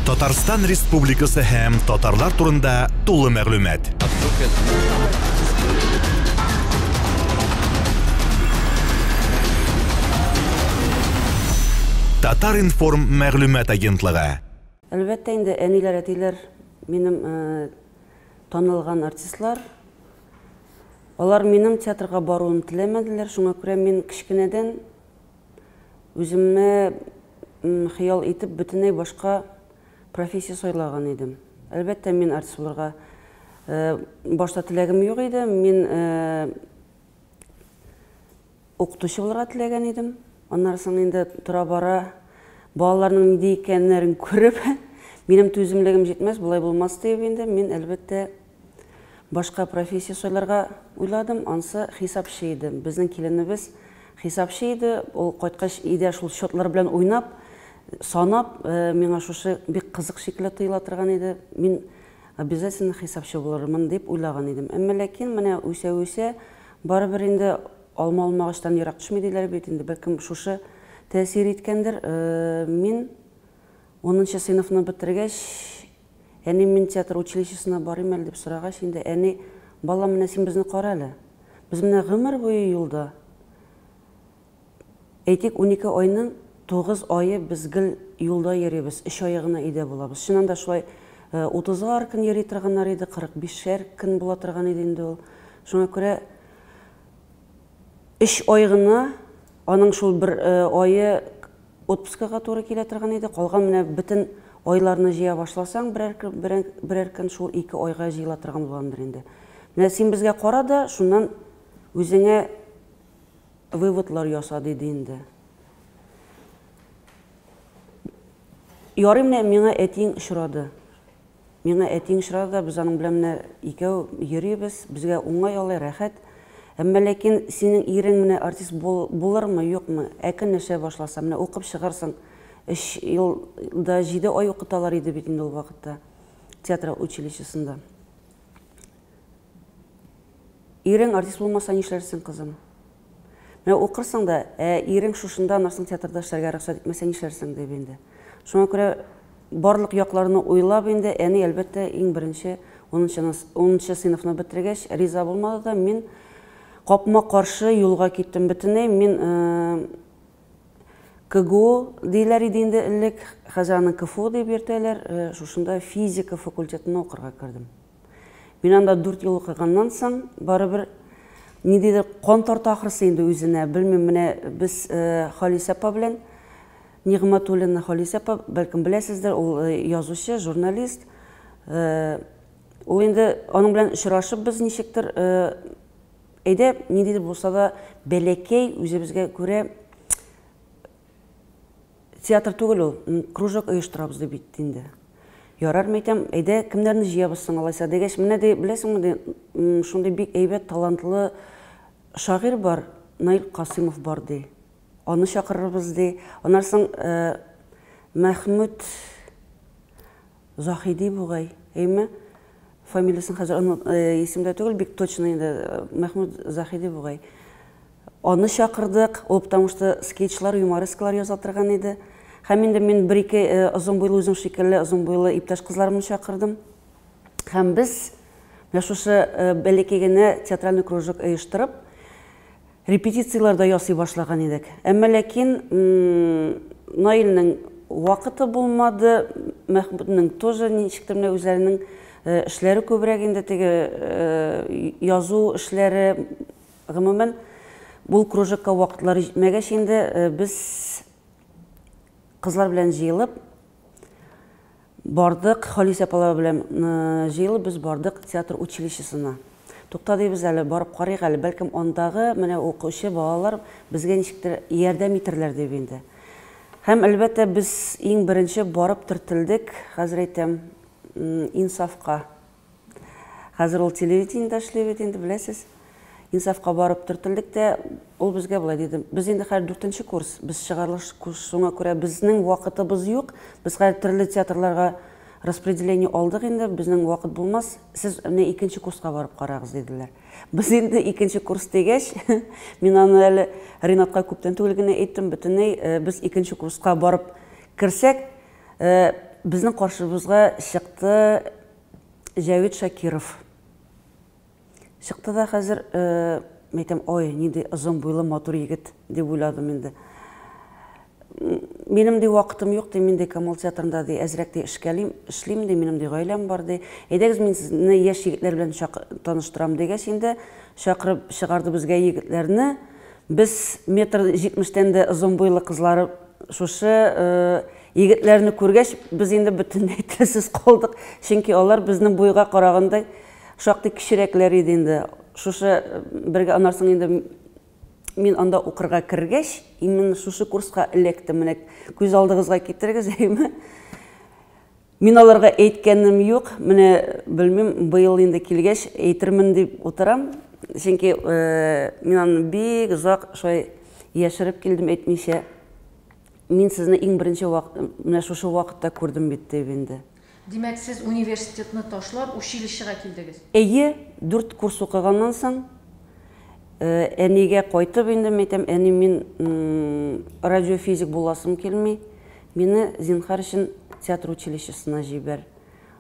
Татарстан Республикасы һәм татарлар турында тулы мәгълүмат. Татар-информ мәгълүмат агентлыгы. Әлбәттә инде, әниләр, әтиләр минем э, танылган артистлар. Алар минем театрга баруын теләмәделәр, шуңа күрә мин кечкенәдән Үземә хыял итеп бөтенләй башка профессия сайлаган идем. Әлбәттә, мин артист булырга башта теләгем юк иде. Мин укытучы булырга теләгән идем. Аннары соң инде тора-бара балаларның нинди икәннәрен күреп, минем түземлегем җитмәс, болай булмас диеп инде, мин, әлбәттә, Башка профессия сайларга уйладым, ансы хисапчы иде. Безнең киленебез хисапчы иде, ул кайткач өйдә шул счетлар белән уйнап, санап, миңа шушы бик кызык шикелле тоела торган иде. Мин обязательно хисапчы булырмын дип уйлаган идем. Әмма ләкин менә үсә-үсә, барыбер инде алма алмагачтан ерак төшми диләр бит инде, бәлкем шушы тәэсир иткәндер. Мин унынчы сыйныфны бетергәч, Әни, мин театр училищесына барыйм әле, дип сорагач, инде әни, Балам, менә син безне кара әле. Без менә гомер буе юлда. Әйтик, 12 айның 9 ае без гел юлда йөрибез, өч ае гына өйдә булабыз. Чыннан да шулай утызар көн йөри торганнар иде, 45-шәр көн була торган иде инде ул. Шуңа күрә өч ай гына, аның шул бер ае Отпускага туры килә торган иде. Калган менә бөтен айларны җыя башласаң, берәр, берәр, берәр көн шул ике айга җыела торган булгандыр инде. Менә син безгә кара да, шуннан үзеңә выводлар яса, диде инде. Ярый менә миңа әтиең очрады. Миңа әтиең очрады да, без аның белән менә икәү йөрибез, безгә уңай алай, рәхәт. Әмма ләкин синең ирең менә артист бул, булырмы, юкмы? Ә көнләшә башласа, менә укып чыгарсың, өч ел да җиде ай укыталар иде бит инде ул вакытта театр училищесында. Ирең артист булмаса нишләрсең, кызым? Менә укырсың да, ә ирең шушында аннан соң театрда эшләргә рөхсәт итмәсә нишләрсең дип инде. Шуңа күрә барлык якларны уйлап инде, әни, әлбәттә, иң беренче унынчы сыйныфны бетергәч, риза булмады да, мин капма-каршы юлга киттем бөтенләй. Мин КГУ диләр иде инде элек, хәзер аны КФУ дип йөртәләр, шушында физика факультетына укырга кердем. Мин анда дүрт ел укыганнан соң, барыбер ниндидер кан тарта ахрысы инде үзенә. Белмим, менә без э, Халисә апа белән Нигъмәтуллина Халисә апа, бәлкем беләсездер, ул э, язучы, журналист. Э, ул инде аның белән очрашып без ничектер әйдә, ниндидер булса да бәләкәй үзебезгә күрә Театр түгел ул, кружок оештырабыз ди бит инде. Ярар, мәйтәм, әйдә, кемнәрне җыябыз соң алайса дигәч, менә ди, беләсеңме ди, шундый бик әйбәт, талантлы шагыйрь бар, Наил Касыймов бар ди. Аны чакырырбыз ди. Аннан соң Мәхмүт Заһиди бугай, әйме? Фамилиясен хәзер исемдә түгел, бик точно инде Мәхмүт Заһиди бугай. Аны чакырдык, ул потому что скетчлар, юморескалар яза торган иде. Һәм инде мин бер-ике озын буйлы үзем шикелле озын буйлы иптәш кызларымны чакырдым. Һәм без менә шушы бәләкәй генә театральный кружок оештырып, репетицияләр дә ясый башлаган идек. Әмма ләкин Наилнең вакыты булмады, Мәхмүтнең тоже ничектер менә үзләренең эшләре күбрәк инде теге язу эшләре, Гомумән, бу кружокка вакытлары җитмәгәч инде, без кызлар белән җыелып бардык, Халис апалар белән җыелып без бардык театр училищесына. Тукта дибез әле, барып карыйк әле, бәлкем андагы менә укучы балалар безгә ничектер ярдәм итерләр дип инде. Һәм әлбәттә без иң беренче барып төртелдек, хәзер әйтәм, Инсафка. Хәзер ул телевидениедә эшли бит инде, беләсез. Инсафка барып төртелдек тә, ул безгә болай диде. Без инде хәзер дүртенче курс, без чыгарылыш курс, шуңа күрә безнең вакытыбыз юк. Без хәзер төрле театрларга распределение алдык инде, безнең вакыт булмас. Сез менә икенче курска барып карагыз, диделәр. Без инде икенче курс дигәч, мин аны әле Ринатка күптән түгел генә әйттем, бөтенләй без икенче курска барып керсәк, Безнең каршыбызга чыкты Җәвит Шакиров. Чыкты да хәзер, мәйтәм, ой, нинди озын буйлы матур егет, дип уйладым инде. Минем ди вакытым юк, ди, мин ди Камал театрында ди әзрәк ди эшкәлим, эшлим ди, минем ди гаиләм бар ди. Әйдәгез, мин сезне яшь егетләр белән таныштырам дигәч инде, чакырып чыгарды безгә егетләрне. Без метр җитмештән дә озын буйлы кызлары шушы егетләрне күргәч, без инде бөтенләй телсез калдык. Чөнки алар безнең буйга караганда шактый кечерәкләр иде инде. Шушы бергә аннан соң инде мин анда укырга кергәч, именно шушы курска эләктем. Менә күз алдыгызга китерегез, әйме? Мин аларга әйткәнем юк, менә белмим, быел инде килгәч әйтермен дип утырам. Чөнки мин аны бик озак шулай яшереп килдем әйтмичә. Мин сезне иң беренче менә шушы вакытта күрдем бит дип инде. Димәк, сез университетны ташлап, училищега килдегез? Әйе, дүрт курс укыганнан соң, әнигә кайтып инде, мин әйтәм, әни, мин радиофизик буласым килми. Мине, зинһар өчен, театр училищесына җибәр.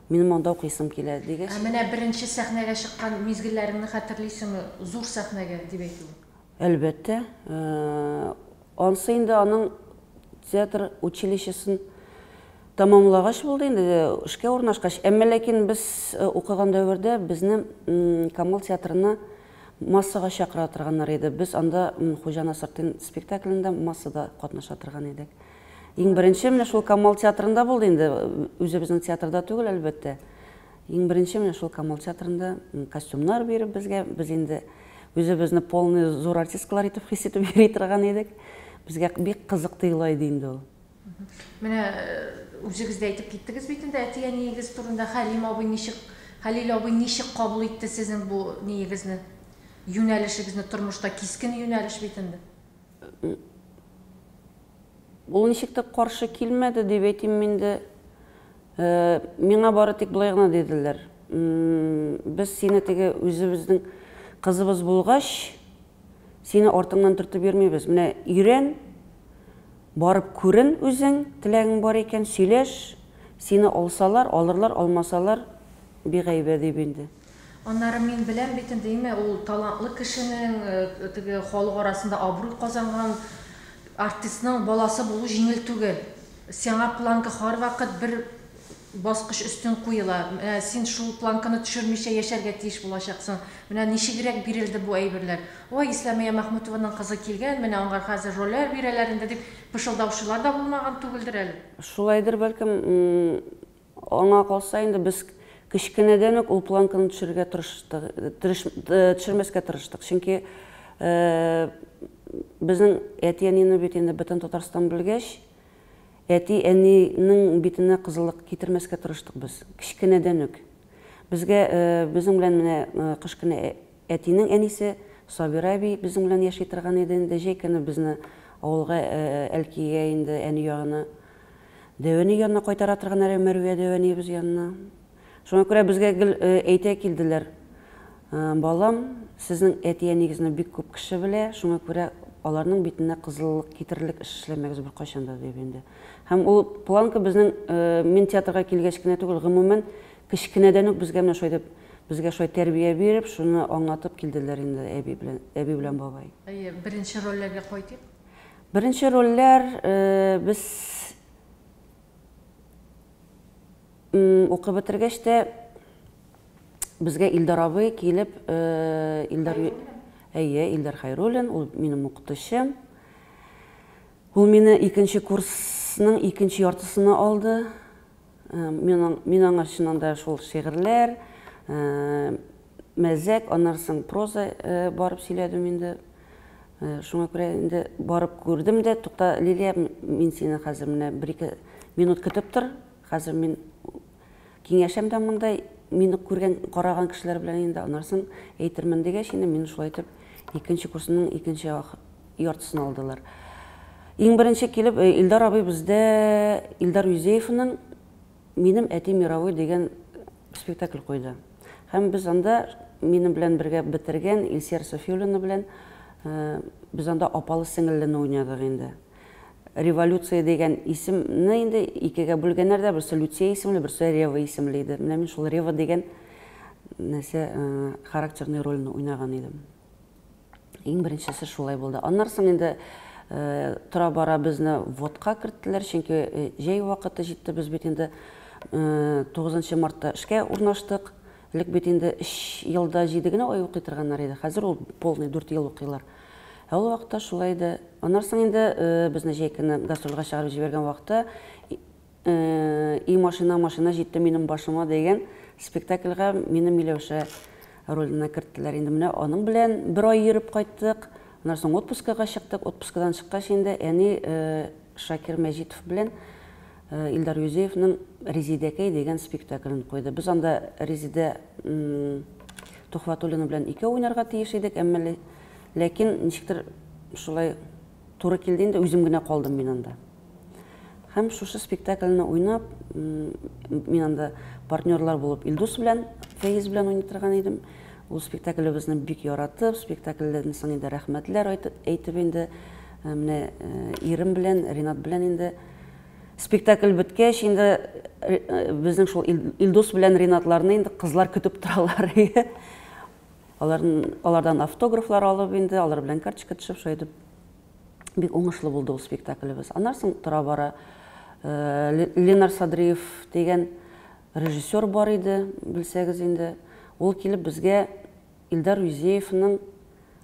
Минем анда укыйсым килә, дигәч. Ә менә беренче сәхнәгә чыккан мизгелләреңне хәтерлисеңме? Зур сәхнәгә, дип әйтүем. Әлбәттә. Ансы инде аның театр училищесын тәмамлагач булды инде, эшкә урнашкач. Әмма ләкин без укыган дәвердә безне Камал театрына массага чакыра торганнар иде. Без анда Хуҗа Насретдин спектаклендә массада катнаша торган идек. Иң беренче менә шул Камал театрында булды инде, үзебезнең театрда түгел, әлбәттә. Иң беренче менә шул Камал театрында костюмнар биреп безгә, без инде үзебезне полный зур артисткалар итеп хис итеп йөри торган идек. Безгә бик кызык тоела иде инде ул. Менә үзегез дә әйтеп киттегез бит инде әти-әниегез турында. Хәлим абый ничек, Хәлил абый ничек кабул итте сезнең бу ниегезне, юнәлешегезне тормышта? Кискен юнәлеш бит инде. Ул ничек тә каршы килмәде дип әйтим инде. Миңа бары тик болай гына диделәр. Без сине теге үзебезнең кызыбыз булгач, сине артыңнан төртеп йөрмибез. Менә өйрән, барып күрен үзең, теләгең бар икән, сөйләш. Сине алсалар, алырлар, алмасалар, бигайбә дип инде. Аннары мин беләм бит инде, әйме, ул талантлы кешенең, теге халык арасында абруй казанган артистның баласы булу җиңел түгел. Сиңа планка һәрвакыт бер баскыч өстен куела. Менә син шул планканы төшермичә яшәргә тиеш булачаксың. Менә ничегрәк бирелде бу әйберләр? Ой, Исламия Мәхмүтованың кызы килгән, менә аңар хәзер рольләр бирәләр инде, дип пышылдаучылар да булмаган түгелдер әле. Шулайдыр, бәлкем. Аңа калса инде без кечкенәдән үк ул планканы төшерергә тырыштык, төшермәскә тырыштык. Чөнки безнең әти-әнине бит инде бөтен Татарстан белгәч, әти-әнинең битенә кызыллык китермәскә тырыштык без, кечкенәдән үк. Безгә, безнең белән менә кыш көне әтинең әнисе Сабира әби безнең белән яши торган иде инде. Җәй көне безне авылга, Әлкигә инде әни ягына Дәвәни янына кайтара торган әле Мәрвия дәвәниебез янына. Шуңа күрә безгә гел әйтә килделәр. Балам, сезнең әти-әнигезне бик күп кеше белә, шуңа күрә аларның битенә кызыллык китерерлек эш эшләмәгез беркайчан да, дип инде. Һәм ул планка безнең, мин театрга килгәч кенә түгел, гомумән, кечкенәдән үк безгә менә шулай дип, безгә шулай тәрбия биреп, шуны аңлатып килделәр инде әби белән, әби белән бабай. Әйе, беренче рольләргә кайтыйк. Беренче рольләр без укып бетергәч тә безгә Илдар абый килеп, Илдар Әйе, Илдар Хайруллин, ул минем укытучым. Ул мине икенче курсның икенче яртысына алды. Мин, мин аңа чыннан да шул шигырьләр, мәзәк, аннан соң проза барып сөйләдем инде. Шуңа күрә инде барып күрдем дә, тукта, Лилия, мин сине хәзер менә бер-ике минут көтеп тор. Хәзер мин киңәшәм дә монда, мине күргән, караган кешеләр белән инде, аннан соң әйтермен дигәч, инде мине шулай итеп икенче курсның икенче яртысын алдылар. Иң беренче килеп, Илдар абый бездә Илдар Юзеевның Минем әти мировой дигән спектакль куйды. Һәм без анда минем белән бергә бетергән Илсияр Софиуллина белән без анда апалы сеңеллене уйнадык инде. Революция дигән исемне инде икегә бүлгәннәр дә, берсе Люция исемле, берсе Рева исемле иде. Менә мин шул Рева дигән нәрсә характерный рольне уйнаган идем. Иң беренчесе шулай булды. Аннан соң инде тора-бара безне ВОДка керттеләр, чөнки җәй вакыты җитте, без бит инде 9 мартта эшкә урнаштык. Элек бит инде өч елда җиде генә ай укый торганнар иде, хәзер ул полный дүрт ел укыйлар. Ә ул вакытта шулай иде. Аннан соң инде безне җәй көне гастрольгә чыгарып җибәргән вакытта И машина, машина җитте минем башыма дигән спектакльгә мине Миләүшә роленә керттеләр. Инде менә аның белән бер ай йөреп кайттык. Аннан соң отпускага чыктык. Отпускадан чыккач инде әни Шакир Мәҗитов белән Илдар Юзеевның Резидәкәй дигән спектаклен куйды. Без анда Резидә Тухватуллина белән икәү уйнарга тиеш идек, әмма ләкин ничектер шулай туры килде инде, үзем генә калдым мин анда. Һәм шушы спектакльне уйнап, мин анда партнерлар булып Илдус белән, Фәиз белән уйный торган идем. Ул спектаклебезне бик яратып, спектакльдән соң инде рәхмәтләр әйтеп инде, менә ирем белән, Ринат белән инде спектакль беткәч инде безнең шул Илдус белән Ринатларны инде кызлар көтеп торалар. Алардан автографлар алып инде, алар белән карточка төшеп, шулай итеп бик уңышлы булды ул спектаклебез. Аннан соң тора-бара Ленар Садриев дигән режиссер бар иде, белсәгез инде. Ул килеп безгә Илдар Юзеевның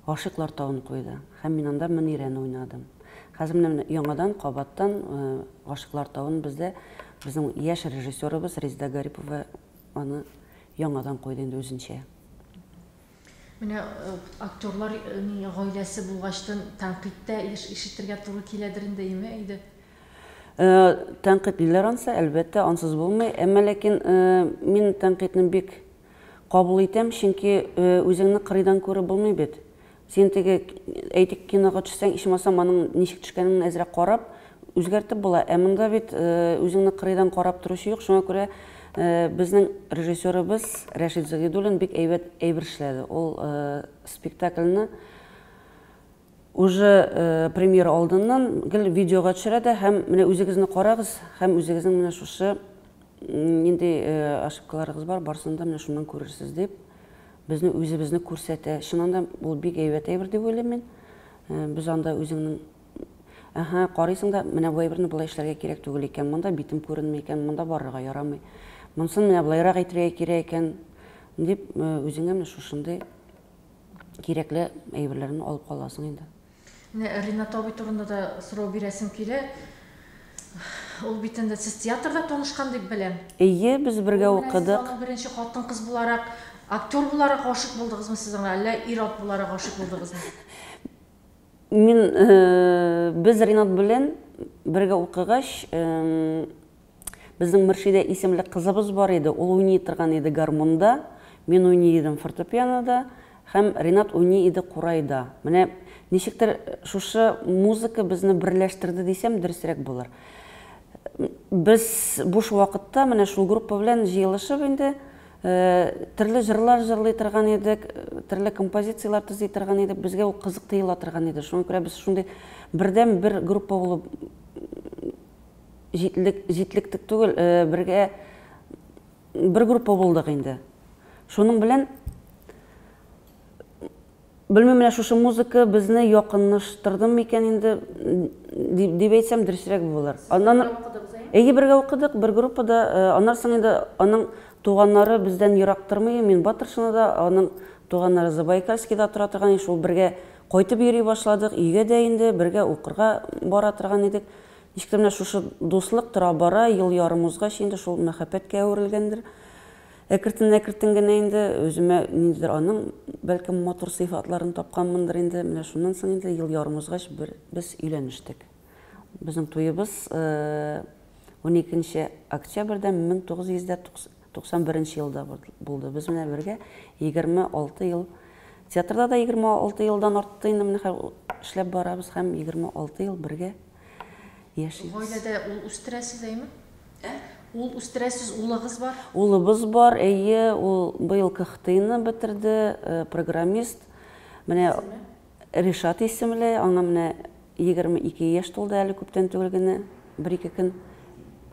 Гашыйклар тавын куйды. Һәм мин анда Мөнирәне уйнадым. Хәзер менә яңадан кабаттан Гашыйклар тавын бездә безнең яшь режиссерыбыз Резеда Гарипова аны яңадан куйды инде үзенчә. Менә актерлар гаиләсе булгачтын тәнкыйть тә еш ишетергә туры киләдер инде, әйеме, әйдә? Тәнкыйтьлиләр ансы, әлбәттә, ансыз булмый. Әмма ләкин мин тәнкыйтьне бик кабул итәм, чөнки үзеңне кырыйдан күреп булмый бит. Син теге, әйтик, кинога төшсәң, ичмасам, аның ничек төшкәнен әзрәк карап, үзгәртеп була. Ә монда бит үзеңне кырыйдан карап торучы юк, шуңа күрә безнең режиссерыбыз Рәшит Загидуллин бик әйбәт әйбер эшләде. Ул спектакльне уже премьера алдыннан гел видеога төшерә дә һәм менә үзегезне карагыз һәм үзегезнең менә шушы нинди ошибкаларыгыз бар, барысын да менә шуннан күрерсез дип безне үзебезне күрсәтә. Чыннан да ул бик әйбәт әйбер дип уйлыйм мин. Без анда үзеңнең Әһә, карыйсың да, менә бу әйберне болай эшләргә кирәк түгел икән, монда битем күренми икән, монда барырга ярамый. Монысын менә болайрак әйтергә кирәк икән, дип, үзеңә менә шушындый кирәкле әйберләрне алып каласың инде. Менә Ринат абый турында да сорау бирәсем килә. Ул бит инде сез театрда танышкан дип беләм. Әйе, без бергә укыдык. Сез аның беренче хатын-кыз буларак, актер буларак гашыйк булдыгызмы сез аңа, әллә ир-ат буларак гашыйк булдыгызмы? Мин, без Ринат белән бергә укыгач, безнең Мөршидә исемле кызыбыз бар иде, ул уйный торган иде гармунда, мин уйный идем фортепианода, һәм Ринат уйный иде курайда. Менә ничектер шушы музыка безне берләштерде дисәм, дөресрәк булыр. Без буш вакытта менә шул группа белән җыелышып инде төрле җырлар җырлый торган идек, төрле композицияләр төзи торган идек. Безгә ул кызык тоела торган иде. Шуңа күрә без шундый бердәм бер группа булып җитлек, җитлектек түгел, бергә бер группа булдык инде. Шуның белән белмим, менә шушы музыка безне якынлаштырды микән инде дип әйтсәм дөресрәк булыр. Аннан Әйе, бергә укыдык, бер группада. Аннан соң инде аның туганнары бездән ерак тормый. Мин Батыршинада, аның туганнары Забайкальскийда тора торган иде. Шул бергә кайтып йөри башладык. Өйгә дә инде бергә укырга бара торган идек. Ничектер менә шушы дуслык тора бара, ел ярым узгач инде шул мәхәббәткә әверелгәндер. Әкертен-әкертен генә инде үземә ниндидер аның бәлкем матур сыйфатларын тапканмындыр инде. Менә шуннан соң инде ел ярым узгач бер без өйләнештек. Безнең туебыз 12 октябрьдә 1991 елда булды. Без менә бергә 26 ел театрда да 26 елдан артты инде менә хәзер эшләп барабыз һәм 26 ел бергә яшибез. Гаиләдә ул үстерәсез, әйеме? Ул үстерәсез, улыгыз бар? Улыбыз бар, әйе, ул быел КХТИны бетерде, программист. Менә Ришат исемле, аңа менә 22 яшь тулды әле күптән түгел генә, бер-ике көн,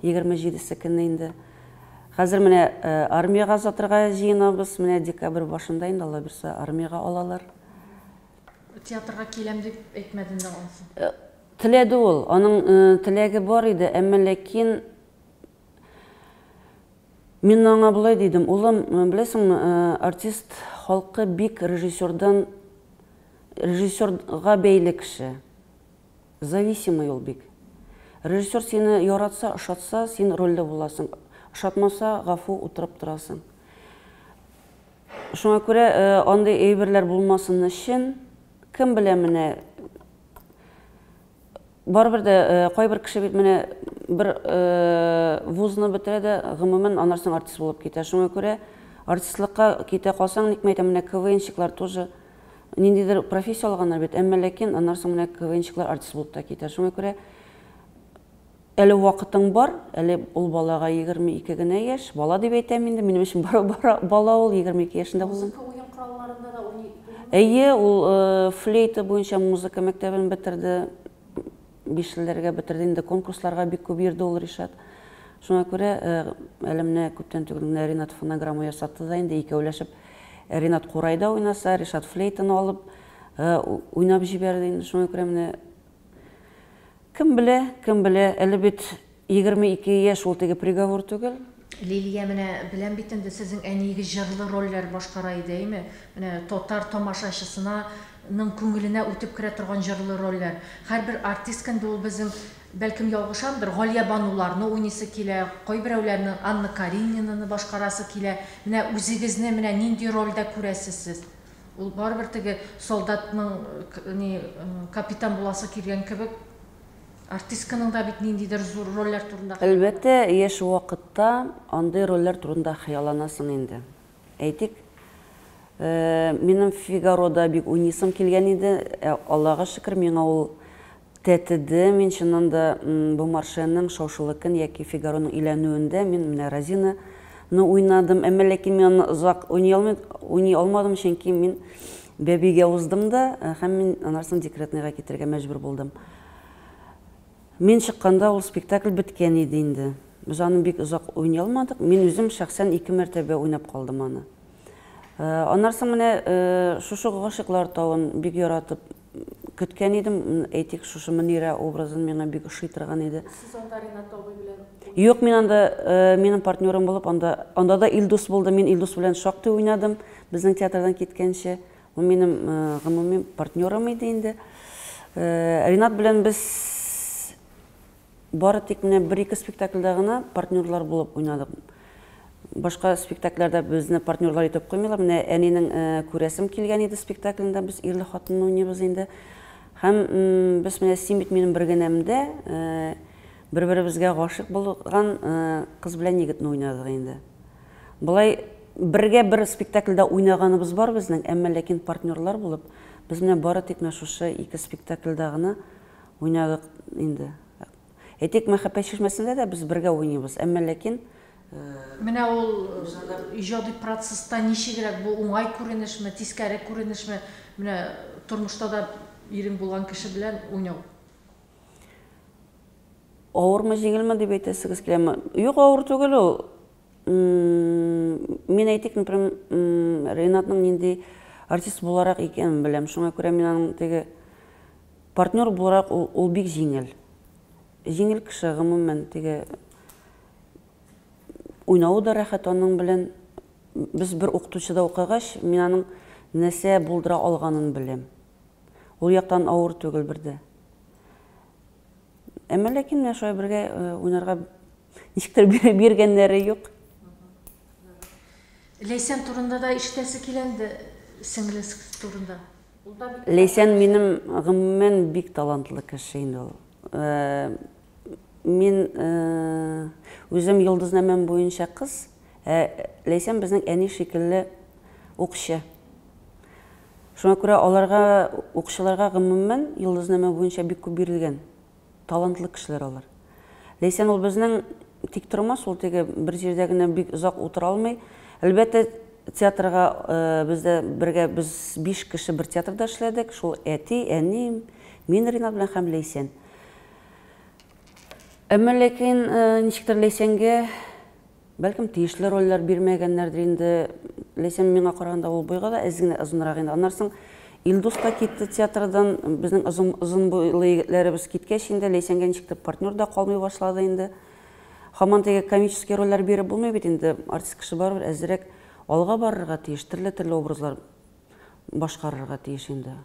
27-се көнне инде. Хәзер менә армиягә озатырга җыенабыз, менә декабрь башында инде, Алла бирса, армиягә алалар. Театрга киләм дип әйтмәде инде анысы. Теләде ул, аның теләге бар иде, әмма ләкин мин аңа болай дидем, улым, беләсеңме, артист халкы бик режиссердан, режиссерга бәйле кеше. Зависимый ул бик. Режиссер сине яратса, ошатса, син рольле буласың. Ошатмаса, гафу, утырып торасың. Шуңа күрә андый әйберләр булмасын өчен, кем белә менә, барыбер дә кайбер кеше бит менә бер вузны бетерә дә, гомумән, аннан соң артист булып китә. Шуңа күрә артистлыкка китә калсаң, ник әйтәм, менә КВНщиклар тоже ниндидер профессия алганнар бит, әмма ләкин аннан соң менә КВНщиклар артист булып та китә. Шуңа күрә әле вакытың бар, әле ул балага 22 генә яшь, бала дип әйтәм инде, минем өчен бала ул 22 яшендә булган. Музыка уен коралларында да уйный? Әйе, ул флейта буенча музыка мәктәбен бетерде, бишлеләргә бетерде, инде конкурсларга бик күп йөрде ул Ришат. Шуңа күрә әле менә күптән түгел генә Ринат фонограмма ясатты да инде, икәүләшеп Ринат курайда уйнаса, Ришат флейтаны алып уйнап җибәрде инде. Шуңа күрә менә кем белә, кем белә, әле бит 22 яшь ул теге приговор түгел. Лилия, менә беләм бит инде, сезнең әниегез җырлы рольләр башкара иде, әйме? Менә татар тамашачысына ның күңеленә үтеп керә торган җырлы рольләр. Һәрбер артист инде ул безнең, бәлкем ялгышамдыр, Галия Бануларны уйныйсы килә, кайберәүләрнең Анна Каренинаны башкарасы килә. Менә үзегезне менә нинди рольдә күрәсез сез? Ул барыбер теге солдатның ни капитан буласы килгән кебек, артистканың да бит ниндидер зур рольләр турында. Әлбәттә, яшь вакытта андый рольләр турында хыялланасың инде. Әйтик, минем Фигарода бик уйныйсым килгән иде. Аллага шөкер, миңа ул тәтеде. Мин чыннан да Бомаршеның шаушулы көн яки Фигароның өйләнүендә мин менә Розинаны уйнадым. Әмма ләкин мин аны озак уйный алмадым, чөнки мин бәбигә уздым да, һәм мин аннан соң декретныйга китергә мәҗбүр булдым. Мин чыкканда ул спектакль беткән иде инде. Без аны бик озак уйный алмадык. Мин үзем шәхсән 2 мәртәбә уйнап калдым аны. Аннан соң менә шушы Гашыйклар тавын бик яратып көткән идем. Әйтик, шушы Мөнирә образын миңа бик ошый торган иде. Сез анда Ринат абый белән? Юк, мин анда, минем партнерым булып, анда да Илдус булды. Мин Илдус белән шактый уйнадым, безнең театрдан киткәнче. Ул минем гомуми партнерым иде инде. Ринат белән без бары тик менә бер-ике спектакльдә генә партнерлар булып уйнадык. Башка спектакльләрдә безне партнерлар итеп куймыйлар. Менә әнинең күрәсем килгән иде спектаклендә без ирле хатынны уйныйбыз инде. Һәм без менә Син бит минем бер генәмдә бер-беребезгә гашыйк булган кыз белән егетне уйнадык инде. Болай бергә бер спектакльдә уйнаганыбыз бар безнең, әмма ләкин партнерлар булып без менә бары тик менә шушы ике спектакльдә генә уйнадык инде. Әйтик, Мәхәббәт чишмәсендә дә без бергә уйныйбыз, әмма ләкин Менә ул иҗади процесста ничегрәк, бу уңай күренешме, тискәре күренешме, менә тормышта да ирең булган кеше белән уйнау? Авырмы, җиңелме дип әйтәсегез киләме? Юк, авыр түгел ул. Мин әйтик, например, Ринатның нинди артист буларак икәнен беләм. Шуңа күрә мин аның теге партнер буларак ул бик җиңел. Җиңел кеше, гомумән, теге уйнавы да рәхәт аның белән. Без бер укытучыда укыгач, мин аның нәрсә булдыра алганын беләм. Ул яктан авыр түгел бер дә. Әмма ләкин менә шулай бергә уйнарга ничектер биргәннәре юк. Ләйсән турында да ишетәсе килә инде, сеңлесе турында. Ләйсән минем гомумән бик талантлы кеше инде ул. Мин үзем йолдызнамәм буенча кыз, ә Ләйсән безнең әни шикелле укчы. Шуңа күрә аларга, укчыларга гомумән йолдызнамә буенча бик күп бирелгән. Талантлы кешеләр алар. Ләйсән ул безнең тик тормас, ул теге бер җирдә генә бик озак утыра алмый. Әлбәттә, театрга бездә бергә без 5 кеше бер театрда эшләдек. Шул әти, әни, Мин Ринат белән һәм Ләйсән. Әмма ләкин ничектер Ләйсәнгә бәлкем тиешле рольләр бирмәгәннәрдер инде. Ләйсән миңа караганда ул буйга да әз генә озынрак инде. Аннан соң Илдус та китте театрдан. Безнең озын, озын буйлы егетләребез киткәч инде Ләйсәнгә ничектер партнер да калмый башлады инде. Һаман теге комический рольләр биреп булмый бит инде. Артист кеше барыбер әзрәк алга барырга тиеш, төрле-төрле образлар башкарырга тиеш инде.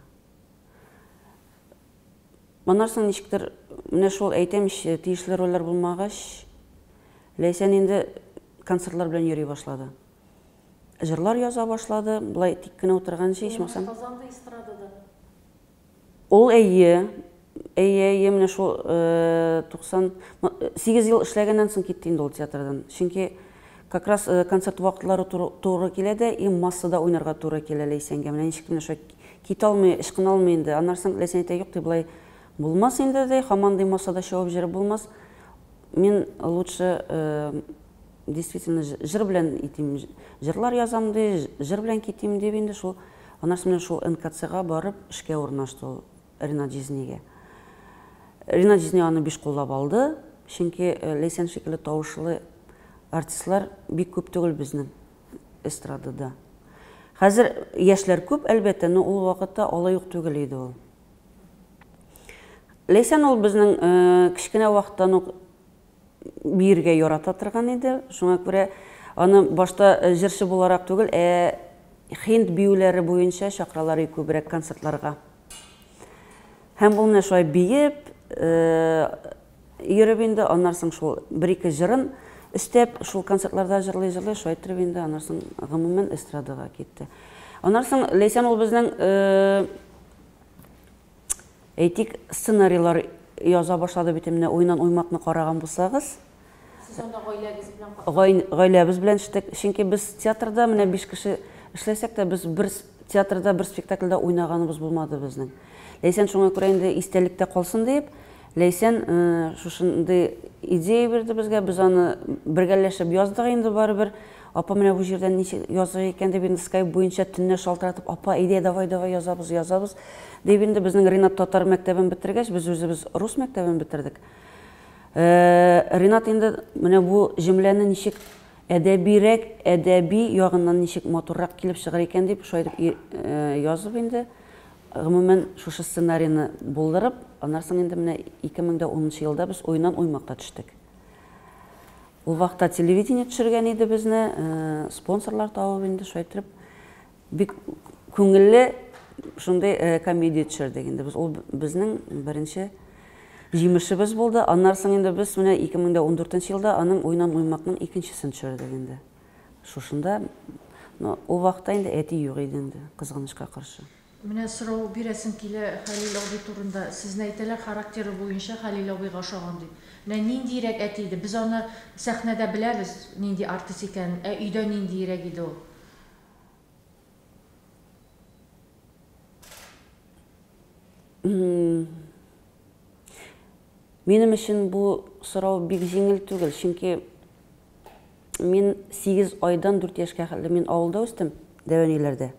Моннан соң ничектер, менә шул әйтәм ич, тиешле рольләр булмагач, Ләйсән инде концертлар белән йөри башлады. Җырлар яза башлады, болай тик кенә утырганчы, ичмасам. Казанды эстрадада. Ул әйе, әйе, әйе, менә шул 98 ел эшләгәннән соң китте инде ул театрдан. Чөнки как раз концерт вакытлары туры килә дә, и массада уйнарга туры килә Ләйсәнгә. Менә ничек менә шулай китә алмый, ычкына алмый инде. Аннан соң Ләйсән әйтә, юк, ди, болай булмас инде, ди, һаман ди массада чабып йөреп булмас. Мин лучше действительно җыр белән итим, җырлар язам, ди, җыр белән китим дип инде шул. Аннан соң менә шул НКЦга барып эшкә урнашты ул Ринат җизнигә. Ринат җизни аны биш куллап алды, чөнки Ләйсән шикелле тавышлы артистлар бик күп түгел безнең эстрадада. Хәзер яшьләр күп, әлбәттә, но ул вакытта алай ук түгел иде ул. Ләйсән ул безнең кечкенә вакыттан ук биергә ярата торган иде. Шуңа күрә аны башта җырчы буларак түгел, ә хинд биюләре буенча чакыралар иде күбрәк концертларга. Һәм ул менә шулай биеп, йөреп инде, аннан соң шул бер-ике җырын өстәп, шул концертларда җырлый-җырлый, шулай иттереп инде аннан соң гомумән эстрадага китте. Аннан соң Ләйсән ул безнең, әйтик, сценарийлар яза башлады бит менә Уйнан уймакны караган булсагыз. Сез анда гаиләгез белән катнаштыгыз? Гаиләбез белән эштек. Чөнки без театрда менә 5 кеше эшләсәк тә, без бер театрда бер спектакльдә уйнаганыбыз булмады безнең. Ләйсән шуңа күрә инде истәлектә калсын диеп, Ләйсән шушындый идея бирде безгә, без аны бергәләшеп яздык инде барыбер. Апа, менә бу җирдән ничек язык икән дип инде скайп буенча төнлә шалтыратып, апа, әйдә, давай, давай язабыз, язабыз дип инде безнең Ринат татар мәктәбен бетергәч, без үзебез рус мәктәбен бетердек. Ринат инде менә бу җөмләне ничек әдәбирәк, әдәби ягыннан ничек матуррак килеп чыгар икән дип, шулай итеп язып инде, гомумән, шушы сценарийны булдырып, аннан соң инде менә 2010 елда без Уйнан уймакта төштек. Ул вакытта телевидение төшергән иде безне, спонсорлар табып инде шулай итеп бик күңелле шундый комедия төшердек инде без. Ул безнең беренче җимешебез булды. Аннан соң инде без менә 2014 елда аның Уйнан уймакның икенчесен төшердек инде. Шушында, но ул вакытта инде әти юк иде инде, кызганычка каршы. Менә сорау бирәсем килә Хәлил абый турында. Сезне әйтәләр, характеры буенча Хәлил абыйга ошаган дип. Менә ниндиерәк әти иде? Без аны сәхнәдә беләбез, нинди артист икәнен, ә өйдә ниндиерәк иде ул? Минем өчен бу сорау бик җиңел түгел, чөнки мин 8 айдан 4 яшькә хәтле мин авылда үстем, дәвәниләрдә.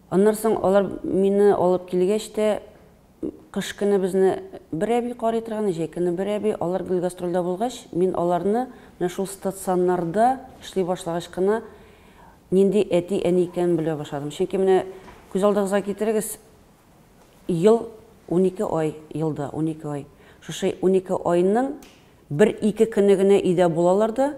Аннан соң алар мине алып килгәч тә, кыш көне безне бер әби карый торган, җәй көне бер әби, алар гел гастрольдә булгач, мин аларны менә шул стационарда эшли башлагач кына нинди әти-әни икәнен белә башладым. Чөнки менә күз алдыгызга китерегез, ел 12 ай, елда 12 ай. Шушы 12 айның бер-ике көне генә өйдә булалар да,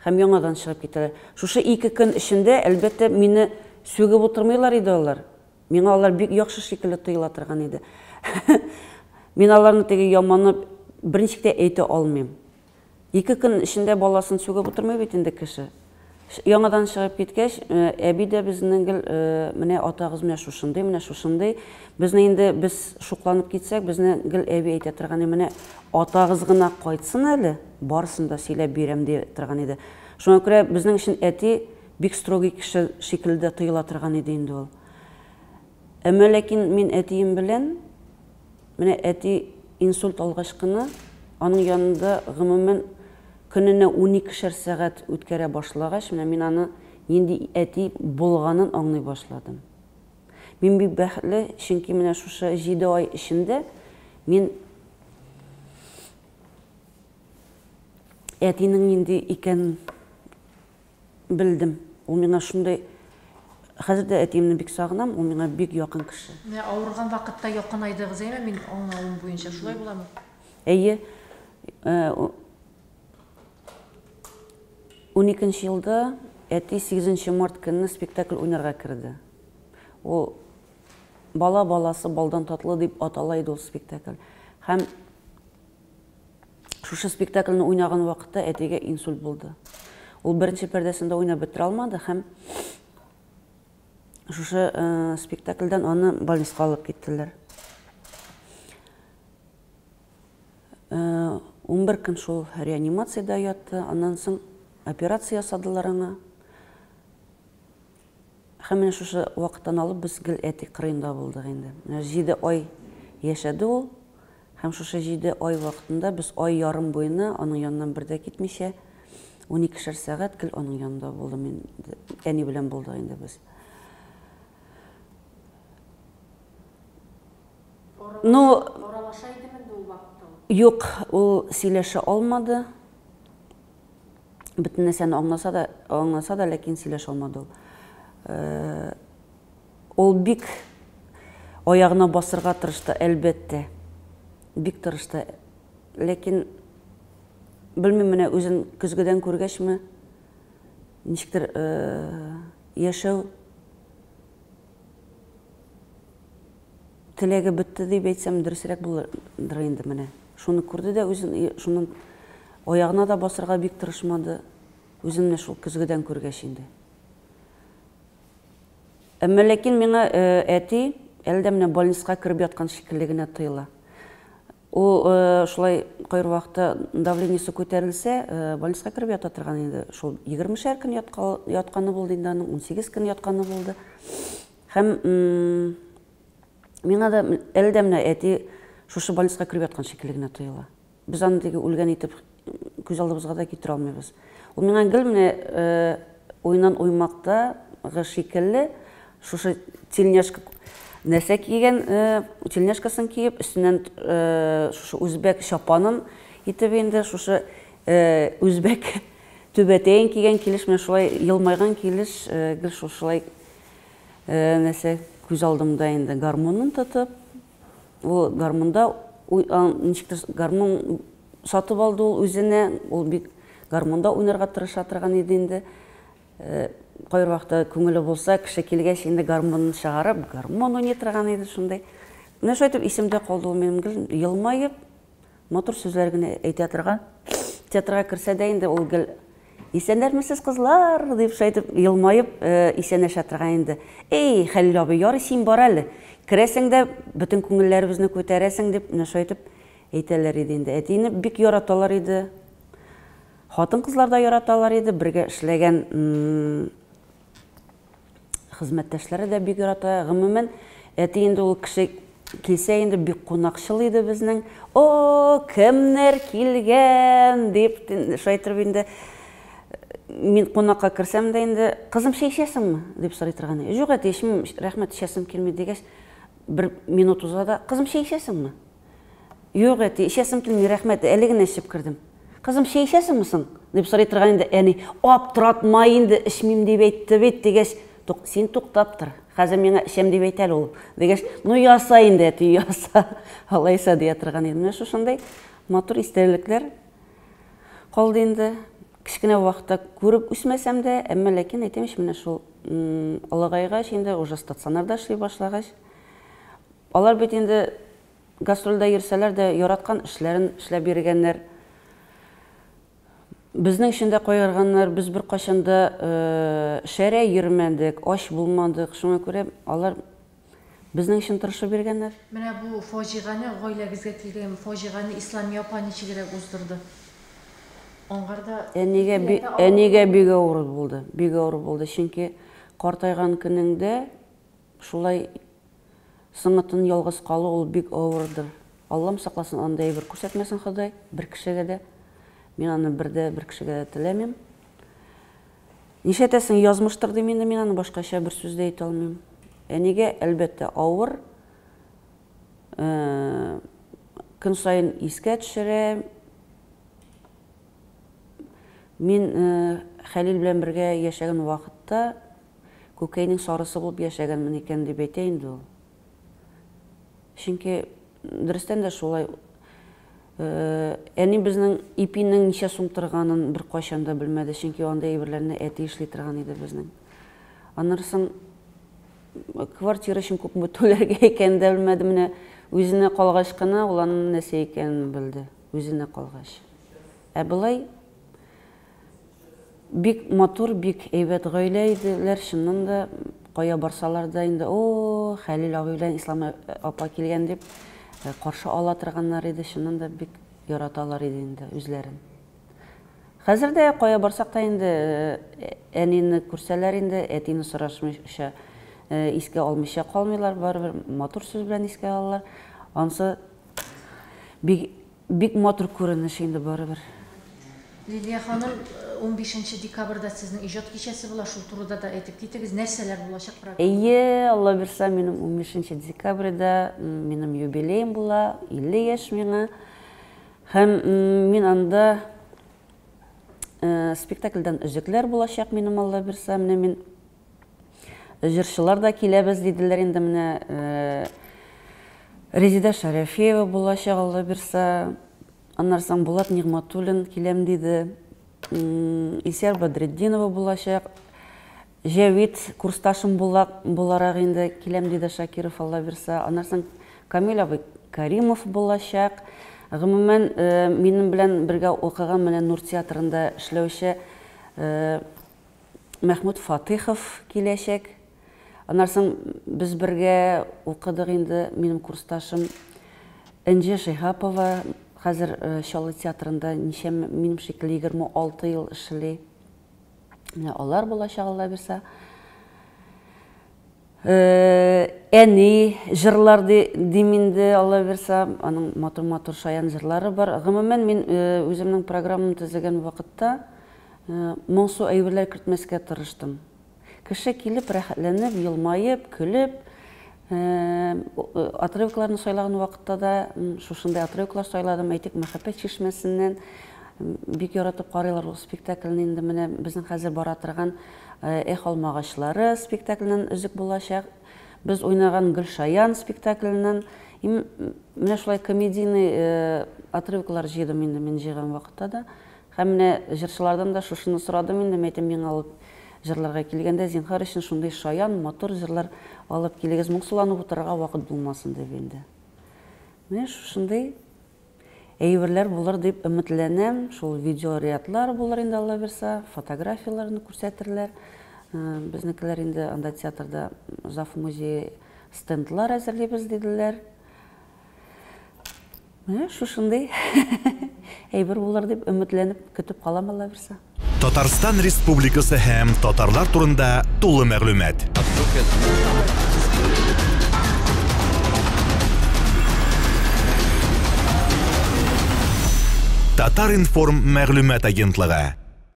һәм яңадан чыгып китәләр. Шушы ике көн эчендә, әлбәттә, мине сүгеп утырмыйлар иде алар. Миңа алар бик яхшы шикелле тоела торган иде. Мин аларны теге яманып берничек тә әйтә алмыйм. Ике көн эчендә баласын сүгеп утырмый бит инде кеше. Яңадан чыгып киткәч, әби дә безнең гел, менә атагыз менә шушындый, менә шушындый. Безне инде без шукланып китсәк, безне гел әби әйтә торган иде, менә атагыз гына кайтсын әле, барысын да сөйләп бирәм ди торган иде. Шуңа күрә безнең өчен әти бик строгий кеше шикелле дә тоела торган иде инде ул. Әмма ләкин мин әтием белән, менә әти инсульт алгач кына, аның янында гомумән көненә уникешәр сәгать үткәрә башлагач, менә мин аны нинди әти булганын аңлый башладым. Мин бик бәхетле, чөнки менә шушы 7 ай эчендә мин әтинең нинди икәнен белдем. Ул миңа шундый Хәзер дә әтиемне бик сагынам, ул миңа бик якын кеше. Менә авырган вакытта якынайдыгыз, әйме, мин аңлавым буенча, шулай буламы? Әйе. Уникенче елда әти сигезенче март көнне спектакль уйнарга керде. Ул Бала баласы балдан татлы дип атала иде ул спектакль. Һәм шушы спектакльне уйнаган вакытта әтигә инсульт булды. Ул беренче пәрдәсендә уйнап бетерә алмады һәм шушы спектакльдән аны больницага алып киттеләр. 11 көн шул реанимациядә ятты, аннан соң операция ясадылар аңа. Һәм менә шушы вакыттан алып без гел әти кырыенда булдык инде. Менә 7 ай яшәде ул. Һәм шушы 7 ай вакытында без ай ярым буена аның яныннан бер дә китмичә, уникешәр сәгать гел аның янында булдым инде. Әни белән булдык инде без. Ну, аралаша идеме инде ул вакытта ул? Юк, ул сөйләшә алмады. Бөтен нәрсәне аңласа да, аңласа да, ләкин сөйләшә алмады ул. Э, ул бик аягына басырга тырышты, әлбәттә. Бик тырышты. Ләкин белмим, менә үзен көзгедән күргәчме, ничектер э, яшәү Теләге бетте дип әйтсәм, дөресрәк булырдыр инде менә. Шуны күрде дә үзен, шуның аягына да басырга бик тырышмады. Үзен менә шул көзгедән күргәч инде. Әмма ләкин миңа әти әле дә менә больницага кереп яткан шикелле генә тоела. Ул шулай кайбер вакытта давлениесе күтәрелсә, больницага кереп ята торган инде. Шул егермешәр көн ятканы булды инде аның, 18 көн ятканы булды. Һәм миңа да әле дә менә әти шушы больницага кереп яткан шикелле генә тоела. Без аны теге үлгән итеп күз алдыбызга да китерә алмыйбыз. Ул миңа гел менә уйнан уймактагы шикелле шушы тельняшка нәрсә кигән, тельняшкасын киеп, өстеннән шушы үзбәк чапанын итеп инде шушы үзбәк түбәтәен кигән килеш менә шулай елмайган килеш гел шушылай Нәрсә, күз алдымда инде гармунын тотып, ул гармунда ничектер гармун сатып алды ул үзенә, ул бик гармунда уйнарга тырыша торган иде инде. Кайбер вакытта күңеле булса, кеше килгәч инде гармунын чыгарып, гармун уйный торган иде шундый. Менә шулай итеп исемдә калды ул минем гел елмаеп, Матур сүзләр генә әйтә торган. Театрга керсә дә инде ул гел Исәннәрмесез, кызлар! дип шулай итеп елмаеп исәнләшә торган инде. Эй, Хәлил абый, ярый син бар әле. Керәсең дә бөтен күңелләребезне күтәрәсең, дип менә шулай итеп әйтәләр иде инде. Әтине бик яраталар иде. Хатын-кызлар да яраталар иде. Бергә эшләгән Хезмәттәшләре дә бик ярата. Гомумән, әти инде ул кеше килсә инде бик кунакчыл иде безнең. О, кемнәр килгән дип шулай итеп инде мин кунакка керсәм дә инде, кызым, чәй эчәсеңме? дип сорый торган. Юк, әти, эчмим, рәхмәт, эчәсем килми дигәч, бер минут уза да, кызым, чәй эчәсеңме? Юк, әти, эчәсем килми, рәхмәт, әле генә эчеп кердем. Кызым, чәй эчәсеңме соң? дип сорый торган инде әни. Аптыратма инде, эчмим дип әйтте бит, дигәч, тук, син туктап тор, хәзер миңа эчәм дип әйтә әле ул, дигәч, ну яса инде, әти, яса, алайса, дия торган иде. Менә шушындый матур истәлекләр калды инде. Кечкенә вакытта күреп үсмәсәм дә, әмма ләкин әйтәм ич, менә шул олыгайгач инде, уже стационарда эшли башлагач, Алар бит инде гастрольдә йөрсәләр дә, яраткан эшләрен эшләп йөргәннәр. Безнең өчен дә кайгырганнар, без беркайчан да шәрә йөрмәдек, ач булмадык. Шуңа күрә алар безнең өчен тырышып йөргәннәр. Менә бу фаҗигане, гаиләгезгә килгән фаҗигане Исламия апа ничегрәк уздырды? Аңарда Әнигә әнигә бик авыр булды, бик авыр булды, чөнки картайган көнеңдә Шулай соңы төн ялгыз калу ул бик авырдыр. Аллам сакласын, андый әйбер күрсәтмәсен Ходай бер кешегә дә. Мин аны бер дә бер кешегә дә теләмим. Нишләтәсең, язмыштыр дим инде мин аны, башкача бер сүз дә әйтә алмыйм. Әнигә, әлбәттә, авыр. Көн саен искә төшерә. Мин Хәлил белән бергә яшәгән вакытта күкәйнең сарысы булып яшәгәнмен икән дип әйтә инде ул. Чөнки дөрестән дә шулай. Әни безнең ипинең ничә сум торганын беркайчан да белмәде, чөнки андый әйберләрне әти эшли торган иде безнең. Аннан соң квартира өчен күпме түләргә икәнен дә белмәде. Менә үзенә калгач кына ул аның нәрсә икәнен белде, үзенә калгач. Ә болай бик матур, бик әйбәт гаилә иделәр, чыннан да, кая барсалар да инде, о, Хәлил абый белән Ислам апа килгән дип каршы ала торганнар иде, чыннан да бик яраталар иде инде үзләрен. Хәзер дә кая барсак та инде әнине күрсәләр инде, әтине сорашмыйча, искә алмыйча калмыйлар, барыбер матур сүз белән искә алалар. Ансы бик Бик матур күренеш инде барыбер. Лилия ханым, 15 декабрьдә сезнең иҗат кичәсе була, шул турыда да әйтеп китегез, нәрсәләр булачак программада? Әйе, Алла бирса, минем 15 декабрьдә минем юбилеем була, 50 яшь миңа. Һәм мин анда спектакльдән өзекләр булачак минем, Алла бирса. Менә мин Җырчылар да киләбез диделәр инде менә. Резеда Шәрәфиева булачак, Алла бирса. Аннан соң Булат Нигъмәтуллин киләм диде. Илсөяр Бәдретдинова булачак. Җәвит курсташым буларак инде киләм диде Шакиров, Алла бирса. Аннан соң Камил абый Каримов булачак. Гомумән, минем белән бергә укыган менә Нур театрында эшләүче Мәхмүт Фатыйхов киләчәк. Аннан соң без бергә укыдык инде, минем курсташым Энҗе Шиһапова хәзер Чаллы театрында ничә, минем шикелле 26 ел эшли. Менә алар булачак, Алла бирса. Әни җырлар дим инде, Алла бирса, аның матур-матур шаян җырлары бар. Гомумән, мин үземнең программамны төзегән вакытта моңсу әйберләр кертмәскә тырыштым. Кеше килеп, рәхәтләнеп, елмаеп, көлеп, отрывокларны сайлаган вакытта да шушындый отрывоклар сайладым. Әйтик, Мәхәббәт чишмәсеннән бик яратып карыйлар ул спектакльне инде. Менә безнең хәзер бара торган Эх, алмагачлары спектакленнән өзек булачак. Без уйнаган Гөлшаян спектакленнән. Менә шулай комедийный отрывоклар җыйдым инде мин җыйган вакытта да. Һәм менә җырчылардан да шушыны сорадым инде, мәйтәм, миңа алып җырларга килгәндә, зинһар өчен шундый шаян, матур җырлар алып килегез, моңсуланып утырырга вакыт булмасын дип инде. Менә шушындый әйберләр булыр дип өметләнәм. Шул видеорядлар булыр инде, Алла бирса, фотографияләрне күрсәтерләр. Безнекеләр инде анда театрда зав музее стендлар әзерлибез диделәр. Менә шушындый әйбер булыр дип өметләнеп көтеп калам, Алла бирса. Татарстан Республикасы һәм татарлар турында тулы мәгълүмат. Татар-информ мәгълүмат агентлыгы.